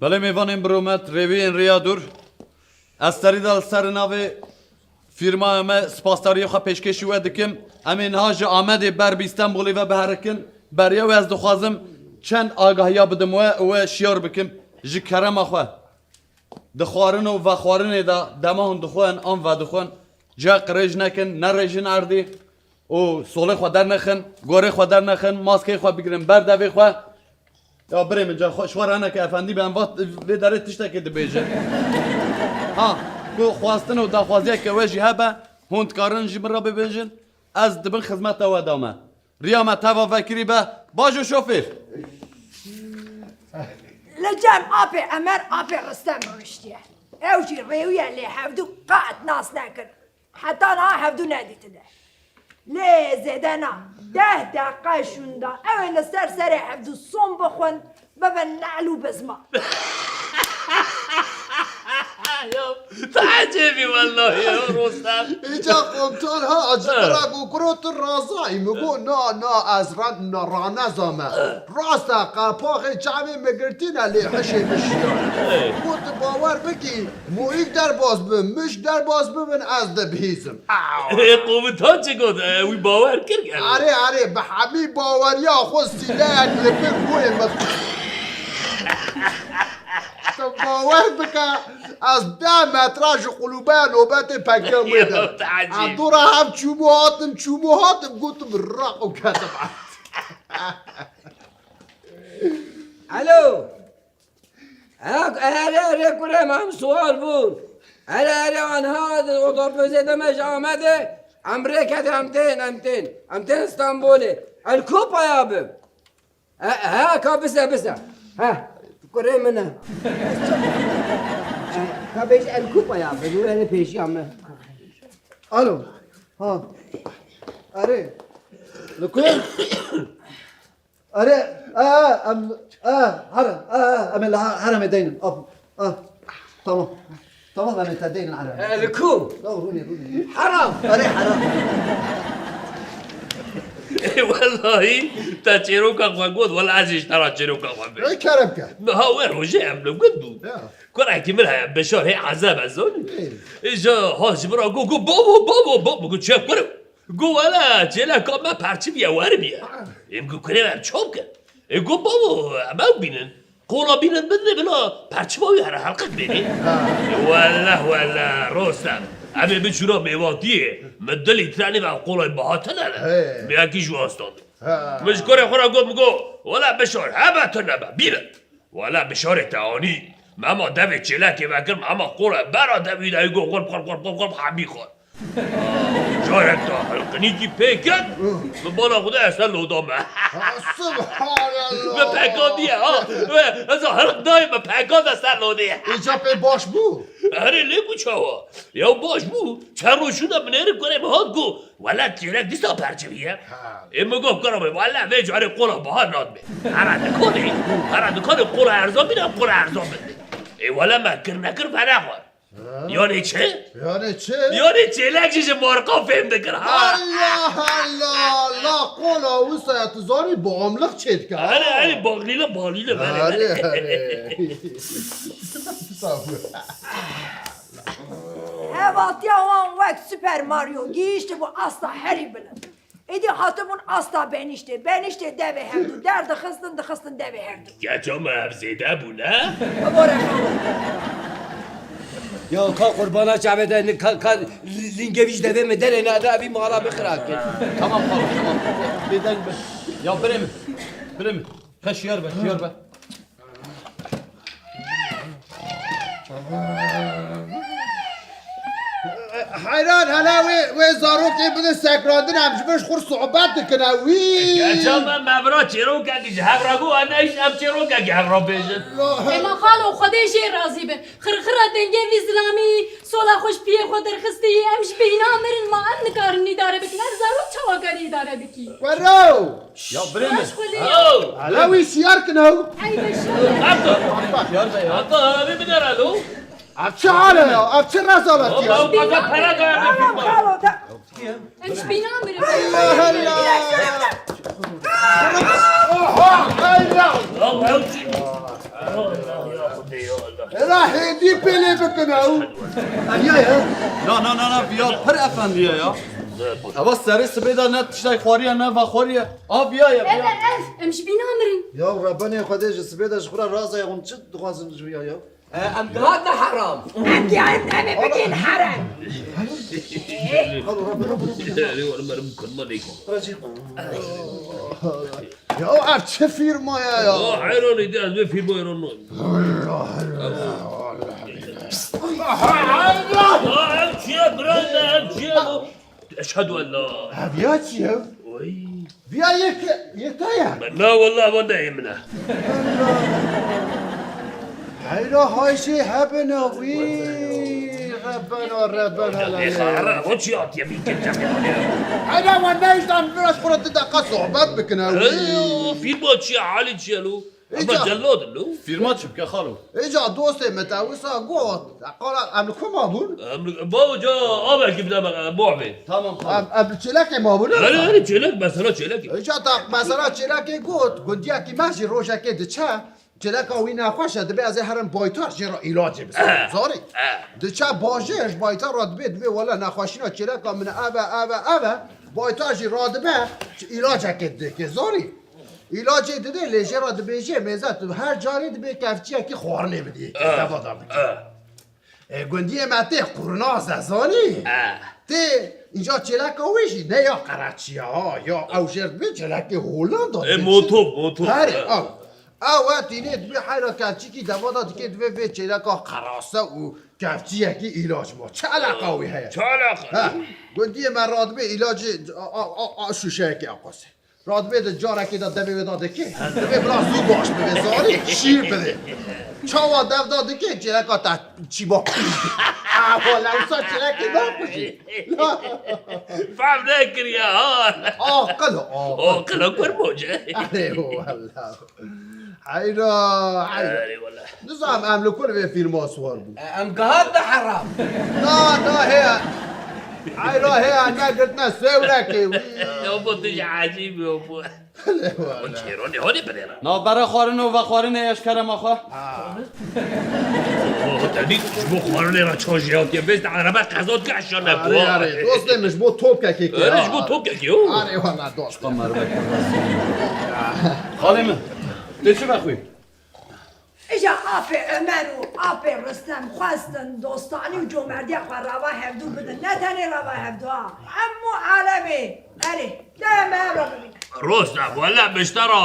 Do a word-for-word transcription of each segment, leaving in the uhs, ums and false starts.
Belê mêvanên bi rûmet, rêwiyên rêya dûr. Ez serî de li ser navê fîrmaya me spasdariyê xwe pêşkêşî we dikim. Em ê niha ji Amedê ber bi Stenbolê ve biherikin. Beriya wê ez dixwazim çend agahiya bidim we û we şiyar bikim ji kerema xwe. Di xwarin û vexwarinê de dema hûn dixwin an vedixwin, ciya qirêj nekin, nerêjin erdî û solê xwe dernexin, gorê xwe dernexin, maskeyê xwe bigirin ber devê xwe. Ya birê min, ca xwe, ji xwe re neke, efendî be, em va vê derê tiştekê dibêjin. Ha, ku xwestin û daxwaziyeke we jî hebe, hûn dikarin ji min re bibêjin, ez di bin xizmeta we de me. Riya me teva vekirî be, bajo şofêr. Li cem apê Emer, apê Ristem rûniştiye. Ew jî rêwiye lê hevdû qet nas nekir. Heta niha hevdû nedîtine. Lê zêde na, deh deqe şûnda ew ê li ser serê hevdû som bixwin, bibin ne'l û bizma. Ya, tu ecêb î wellahî ya Rostem. Îca komutan ha, acı bira ku kuro tu razayî. Min got, na, na, ez ra-, na, ranezame. Rast e, qapaxê çavê min girtîne lê hişê min şiya. Got, tu bawer bikî, Mûyîk derbas bibin, mişk derbas bibin, ez dibihîzim. Ê, komutan çi got? E, wî bawer kir gel. Erê, erê, bi hemî baweriya xwe sîleyek li bin gûyê min. Tu bawer bike, ez deh metre ji qulûbeya nobetê pengê wê de. Ya, te ecîb. Ez dora hev çûm û hatim, çûm û hatim, gotim, raq û ketim. Alo. Ha, erê, erê, kurê me, em suwar bûn. Erê, erê, anha otobusê de me ji Amedê, em rê ketin, em tên, em tên. Em tên Stenbolê. El Kupaya bim. E, ha, ka bise, bise. Ha, kurê min e. E, ka bêj El Kupaya bim, wê pêşiya me. Alo. Ha. Erê. Li ku? Erê, e, em, e, herem, e, e, em ê li ha-, heremê deynin. Af, e, tamam. Tamam, em ê te deynin heremê. E, li ku? Ya, rûnê, rûnê. Herem. Erê, herem. Ê, wellahî, te çêroka xwe got, wela ez jî ji te re çêroka xwe bêjim. Ê, kerem ke. Niha wê rojê em li gund bûn. Ya. Kurekî min heye, Beşar hê ezeb e zanî. Ê. Ê, ji ha ji min re got, got, babo, babo, babo, got, çi ye kurim? Got, wele, çêleka me perçiviye, weriviye. Ha. Ê, min got, kurê me, em çawa bikin? Ê, got, babo, em ew bînin. Qola bînin bidinê bila perçiva wî here helqet bênê. Ha. Ê, wele, wele, Rostem. Em ê biçûna mêvatiyê. Min dilî trenê ve qolayê biha tune ne. He. Min yekî ji wan standin. Ha. Min ji kurê xwe re got, min got, wele, Beşar, hebe tune be, bînin. Wele Beşarê te anî. Me hema devê çêlekê vekir, me hema qora bera devî de got, qulp, qulp, qulp, qulp, qulp, hemî xwar. Carek de hilqinîkî pê ket, min bala xwe de ez te loda me. Ha, subhanallah. Me peka diye, ha. We, ez a hilq dayê, me peka de ser lodê. Îca pê baş bû? Erê, lê ku çawa? Ya baş bû. Çend roj şûnda min êrî kurê min hat got, wele çêlek dîsa perçiviye. Ha. Ê min got, kura min, wele vê carê qola biha nadibê. Here dikanê, here dikanê qola erzan bîne, qola erzan bidinê. Ê wele me kir nekir fena xwar. Ha? Yanê çi? Yanê çi? Yanê çêlek jî ji marka fêm dikir, ha. Allah Allah, la qola wisa ya tu zanî, bağımlılık çêdike, ha. Erê, erê, bağlîle, bağlîle, erê, Erê, erê. Erê. Sağ ol. Hevatiya wan wek Super Mario gihîştibû asta herî bilind. Êdî hatibûn asta benîştê, benîştê devê hevdû, derdixistin, dixistin devê hevdû. Keça me ev zêde bû, ne? Bibore xalo. Ya ka qurbana çavê de, ka, ka lingevî ji devê min derê, ne de evî mala bixira kir. Tamam xalo, tamam. Bêdeng be. Ya birê min, birê min. Ka şiyar be, şiyar be. Heyran, hele wê, wê zarokê bidin sekrandin, em ji vir ji xwe sohbet dikine, wî. Keça me, me vira çêrokekî ji hev re got, em ne hîç em çêrokekî hev re bêjin. Ê me xalo, Xwedê jê razî be. Xirxira dengê vî zilamî, sola xwe ji piyê xwe derxistî, em ji bêhna mirin, ma em nikarin îdare bikin. Ev zarok çawa karî îdare bikî? Wero! Ya birê min. Baş xwedê. Ew. Ala wî şiyar kin ew. Ey be şiyar. Hatta. Şiyar be ya. Hatta abi binera lo. Ev çi hal e ya? Ev çi rezalet ya? Ew kaza para da abi. Tamam, xalo, ta- Em ji bîna mirin. Allah Allah. Oha, Allah. Ya ew çi? Hêla hêdî pêlê bikin ew. Ev ya ye? Na, na, na, na, viya pir efendiye ya. Eva serê sibê de ne tiştek xwariye, ne vexwariye. A viya ye, viya. Ev, ev, em ji bîna mirin. Ya Rebenê Xwedê ji sibê de ji xwe re razê hûn çi dixwazin ji viya ya? E, em dihatin heram. Em dihatin em ê bigihîn herem. Erê, were merim kurma neyko. Ya ev çi fîrma ye ya? Aa, heyranî de ez vê fîrmayê re no. Aa, ev çi ye, bira, ev çi ye bu? Eşhedü en la. Ev ya çi ye? Oy. Viya yek, yek te ye? Na, wallah, wan de min e. Heyra hay jê hebin a wî. Rebena, Rebena, la Ê, xara, o çi hatiye min kir cemê. Heyra wan neyştan biraz xura tu dakika sohbet bikine wî. Ey, o fîrma çi ye, halî çi ye lo? Ama Îca. Cellad lo. Fîrma çi bike xalo? Îca dostê min te wisa got. Qala em li ku mabûn? Em li, bawo ca avekî bide me, em bo abê. Tamam, tamam. Em, em li çêlekê mabûn, Erê, wisa? Erê, çêlek, mesela çêlekê. Îca ta mesela çêlekê got. Gundiyekî me jî rojekê diçe. Çêleka wî nexweş e, dibê ez ê herim baytar jê re îlacê biserim. Eh, Zarî. Eh. Diçe bajêr, ji baytar re dibê, dibê wele nexweşîna çêleka min ev e, ev e, ev e. Baytar jî radibe, îlacekê dike. Zarî. Îlacê didê lê jê re dibêjê mêze tu her carê dibê kevçiyekî xwarinê bidî yekê, Eh, deva da bikê. Eh. E, gundiyê me tê qurnaz e, zanî? Eh. Tê, înca çêleka wê jî ne ya qereçiya, ha, ya ew jêr dibê çêlekê Hollanda E, dibê moto, çi? Moto. Herê, Eh. ew. Ew e tînê dibê heyra kevçikî deva da dikê dibê vê çêleka qerase û kevçiyekî îlac ma. Çi eleqa wî heye? Çi eleqa? Ha, gundiyê me radibê îlacê a, a, a, a şûşeyekê aqosê. Radibê di carekê de devê wê da dikê. Divê bila zû baş bibê, zarî şîr bidê. Çawa dev da dikê, çêleka te çîba kujî. Aho, lewsa çêlekê nakujî. Fehm nekiriye ha. Aqil, aqil. Aqil, kurmoce. Erê, wallah. Heyra, heyra. Erê, wallah. Nizam em li ku li vê fîlma siwar bûn. Em gihat de heram. Na, na, heye. Heyra, heye, negirtine sêwrekê wî. Ya bu tu ji ecîb yo bu. Hûn çêronê hûnê binêre. Navbera xwarin û vexwarinê eşkere ma xwe. Xwe te dît ji bo xwarinê re çaş jihatiye vêst erebe qezot ke eşya nebû. Arê, arê, dostê min ji bo topkekê ke. Erê, ji bo topkekê, o. Arê, wala dost. Xalê min, tê çi vexwî? Îja apê Ömer û apê Ristem xwestin dostanî û comerdiya xwe rava hevdû bidin. Ne tenê rava hevdû ha. Hemû alemê. Erê, de me ev re bibînin. Rost e, wele miştera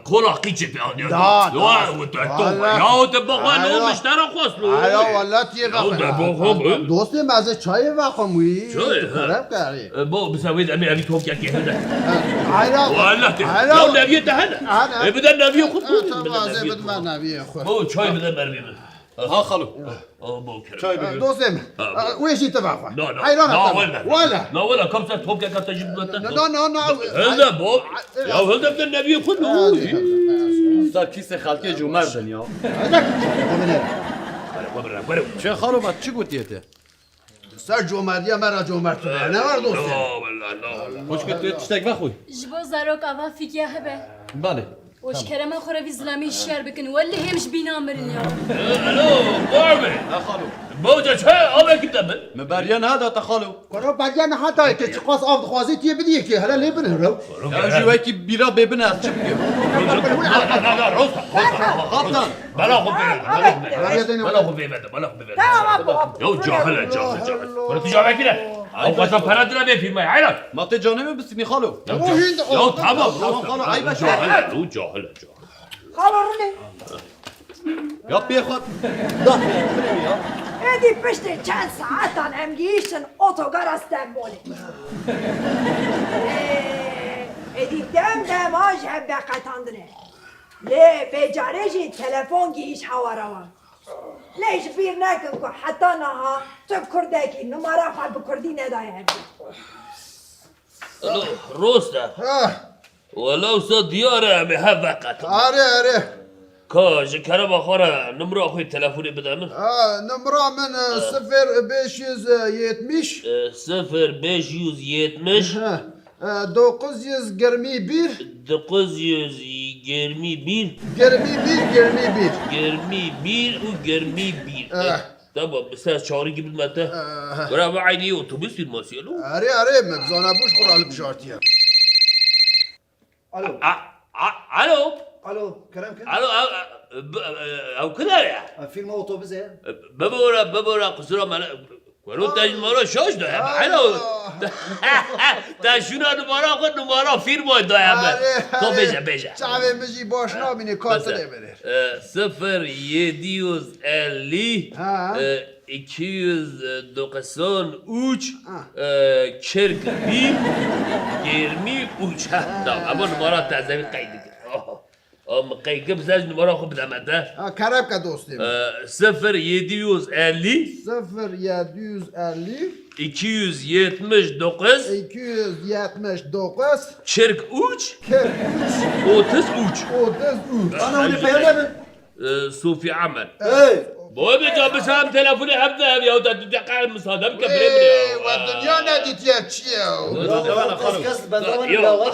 kola qîçê pê anî. Da, da. Wa, wa, da, da, da. Ya, o te bixwe, no miştera xwest lo. Aya, wele tiyê vexwe. Ya, de bixwe. Dostê me, ez ê çayê vexwim wî. Çayê, tu ha. Kerem kerê. E, bo, bisa wê demê evî top kekê hinde. Ayra. Wele te. Ayra. Ya, neviyê te hene. Hene. E, bide neviyê xwe. Ha, tamam, ez ê bidim neviyê xwe. Bo, çay bide mervî min. Ha, xalo. O, bo, kerem. Çay bide. Dostê min. Ha, bo. Wê jî tu vexwe. Na, na. Hayran. Na, wele. Wele. Na, wele, kam ser top keka te jî bide. Na, na, na, na. Hinde, bo. Ya, hinde bide neviyê xwe. Sa kîsê xelkê cûmerdin ya. Çi xalo, me çi gotiye te? Ser comerdiya me re comertine. Ne var dostum? La, wele, la, wele. Koçka tu tiştek vexwe. Ji bo zarok ava fîkiya hebe. Belê. Û ji kerema xwe re vî zilamî şiyar bikin. Wele hêm ji bîna mirin ya. Alo, Barbê. Ha, xalo. Bawca çay avekî te bin. Me beriya niha da te xalo. Koro beriya niha da ke çiqas av dixwazî tiye bidiyê ke hele lê bin hero. Ya jî wekî bîra bê bin ez çi bikim? Na, na, na, Rosta, Rosta, Rosta. Kaptan. Bela xwe bêvede, bela xwe bêvede, bela xwe bêvede, bela xwe bêvede. Tamam, tamam. Ya cahil e, cahil, cahil. Koro tu cahil kire. Ew xwesta pera dira bê fîrmayê, heyran. Ma tê canê min bistînî xalo. Ya tamam, tamam, xalo, ayb e. Cahil e, tu cahil e, cahil. Xalo rûnê. Ya pê xwe da ya. Êdî piştî çend saetan em gihîştin otogara Stenbolê. Ê, êdî dem dema ji hev veqetandine. Lê vê carê jî telefon gihîşt hawara wan. Lê ji bîr nekin ku heta niha tu kurdekî numara xwe bi kurdî nedaye hev. Alo, Rosta. Ha. Wela wisa diyar e, em ê hev veqetin. Are, are. Ka ji kerema xwe re nimra xwe yê telefonê bide min. Ha, nimra min, e, Ha. sifir beş yüz yetmiş. E, sifir beş yüz yetmiş. Ha, e, dokuz yüz yirmi bir. Dokuz yüz Germî bir. Germî bir, germî bir. Germî bir û germî bir. Eh. Tamam, bi ser çarî gibi mete. Eh. Bira, bu aynı otobüs firması ya lo. Arê, arê, me bizana boş kural bijartiye. Alo. A, a, alo. Alo, kerem kin. Alo, a, a, b-, e, ew kila ya? A, firma otobüs e. Bibora, bibora, kusura mele. Wero te numara şaş da ya, alo. Te şuna numara xwe, numara firma da ya. Arê, to arê. Bêje, bêje. Çavê min jî baş nabîne, ka tu lê binêr. E, sıfır yedi yüz elli, ha, e, iki yüz doksan üç, ha, e, kırk bir, yirmi üç. Ha, ha, tamam, ama numara tazevî qeyd dike. Oh. Ama qeyd kir, bize numara xwe bide me te. Ha, kerem ke dostê min. E, sıfır yedi yüz elli, sıfır yedi yüz elli, iki yüz yetmiş dokuz, iki yüz yetmiş dokuz, kırk üç, kırk üç, otuz üç. Otuz üç. Ana, onu peyda mı? E, Sufi Ahmet. Hey. Boy be, can, biz hem telefonu hem de hem ya da, da, da, müsaade mi, kebire mi ya? Ey, ve dünya ne ditiye çi ya? Yok.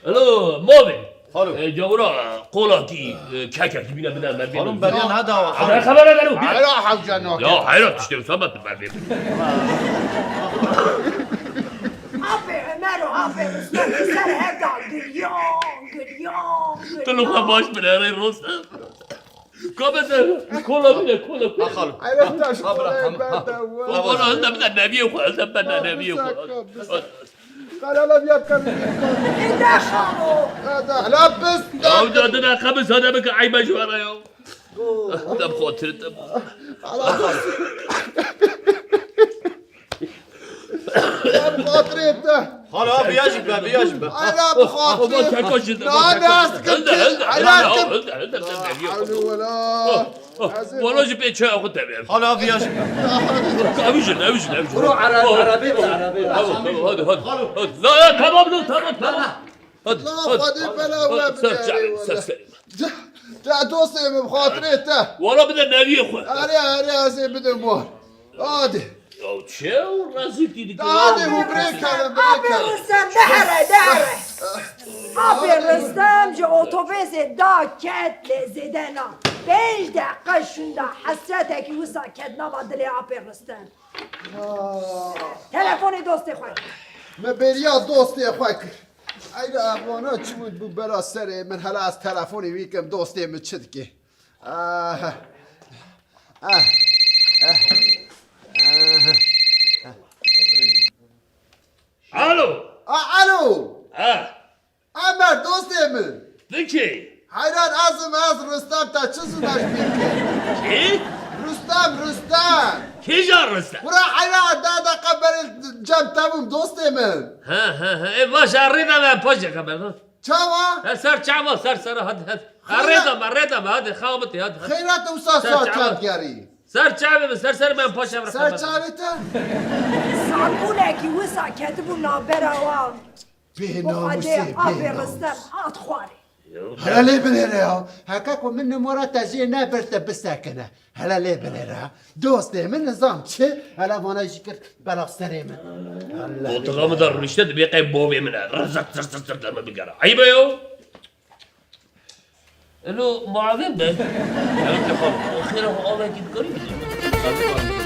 Alo, Mavin. Xalo. E, gawra, e, qola kî, e, kekekî bîne bide me. Xalo, beriya neda, xalo. Xebera, xebera gero, bîne. Heyra hewce nake. Ya, heyra tiştê wisa me tu berdê. Apê Ömer û apê Rüstem ser hevda giriyan, giriyan, giriyan. Tu li xwe baş bile, rê Rüstem. Ka bide, kola bîne, kola, kola. Ha, xalo. Heyra taş, ha, bira, kola, ha, berde, ha. Wala, hilde bide neviyê xwe, hilde bide neviyê xwe. Karala viya bikevî. Êde xalo. Êde, hela pis. Ya, da, da, da, qebis hade bike, eybe ji we re ya. Dem xatir, dem. Ala pis. Dem xatirê te. Hala viya jî be, viya jî be. Ala bi xatirê. Baba, çeka jî de, baba, çeka jî de. Hilde, hilde, hilde, hilde, hilde, hilde, hilde, hilde. Hewle wela. Oh, oh, wala jî pê çaya xwe tevê. Hala viya jî. Ev jin, ev jin, ev jin. Bro, ara-, oh, arabê bî, arabê bî. Tamam, tamam, hadi, hadi, hadi. La, la, tamam, dur, tamam, tamam. Hadi, la, hadi. Xwedê bela we bidere, ser çavê, wala. Ser serê. Ca, ca dostê min, bi xatirê te. Wala bide neviyê xwe. Arê, arê, ez ê bidim wan. Hadi. Ya çew rezîltî dike. Hadi, ya, hû birêkevin, birêkevin. Apê Rüstem, de here, de here. Apê Rüstem ji otobêsê da ket lê zêde na. Pênc deqe şûnda hesretekî wisa ket nava dilê apê Rüstem. Aa. Telefonê dostê xwe kir. Me bêriya dostê xwe kir. Eyda evana çi bû bû bera serê min, hela ez telefonê wî kim, dostê min çi dike? Ah. Ah. Ah. Ah. Alo. A, alo. Ha. Ömer, dostê min. Tu kî? Heyran, ez im, ez Rustem, te çi zû neşbîn kir? Kî? Rustem, Rustem. Kîja Rustem? Bura heyran, deh deqa berê cem te bûm, dostê min. Ha, ha, ha. E, baş, e, rê de me, paşê xeber. Çawa? He, ser çava, ser, ser, hadi, hadi. Xeyra-, rê de me, rê de me, hadi, xabitê, hadi, hadi. Xeyra, te wisa saet çend gerî? Ser çavê min, ser, ser, me paşê xeber. Ser çavê te? Salbûnekî wisa ketibû navbera wan. Bê namusê, bê namus. Apê Ristem hat xwarê. Hela lê binêre ya. Heke ku min numara te jê nebir, te bisekine. Hela lê binêre. Dostê min nizam çi? Hela vana jî kir bela serê min. Hela. Koltuğa min de rûnişte, dibê qey bavê min e. Rizir, zir, zir, zir, deme bigere. Eyb e ya. Elo, muavin be. Evet, efendim. Xêra xwe avekî dikarî bidî? Tabii, tabii.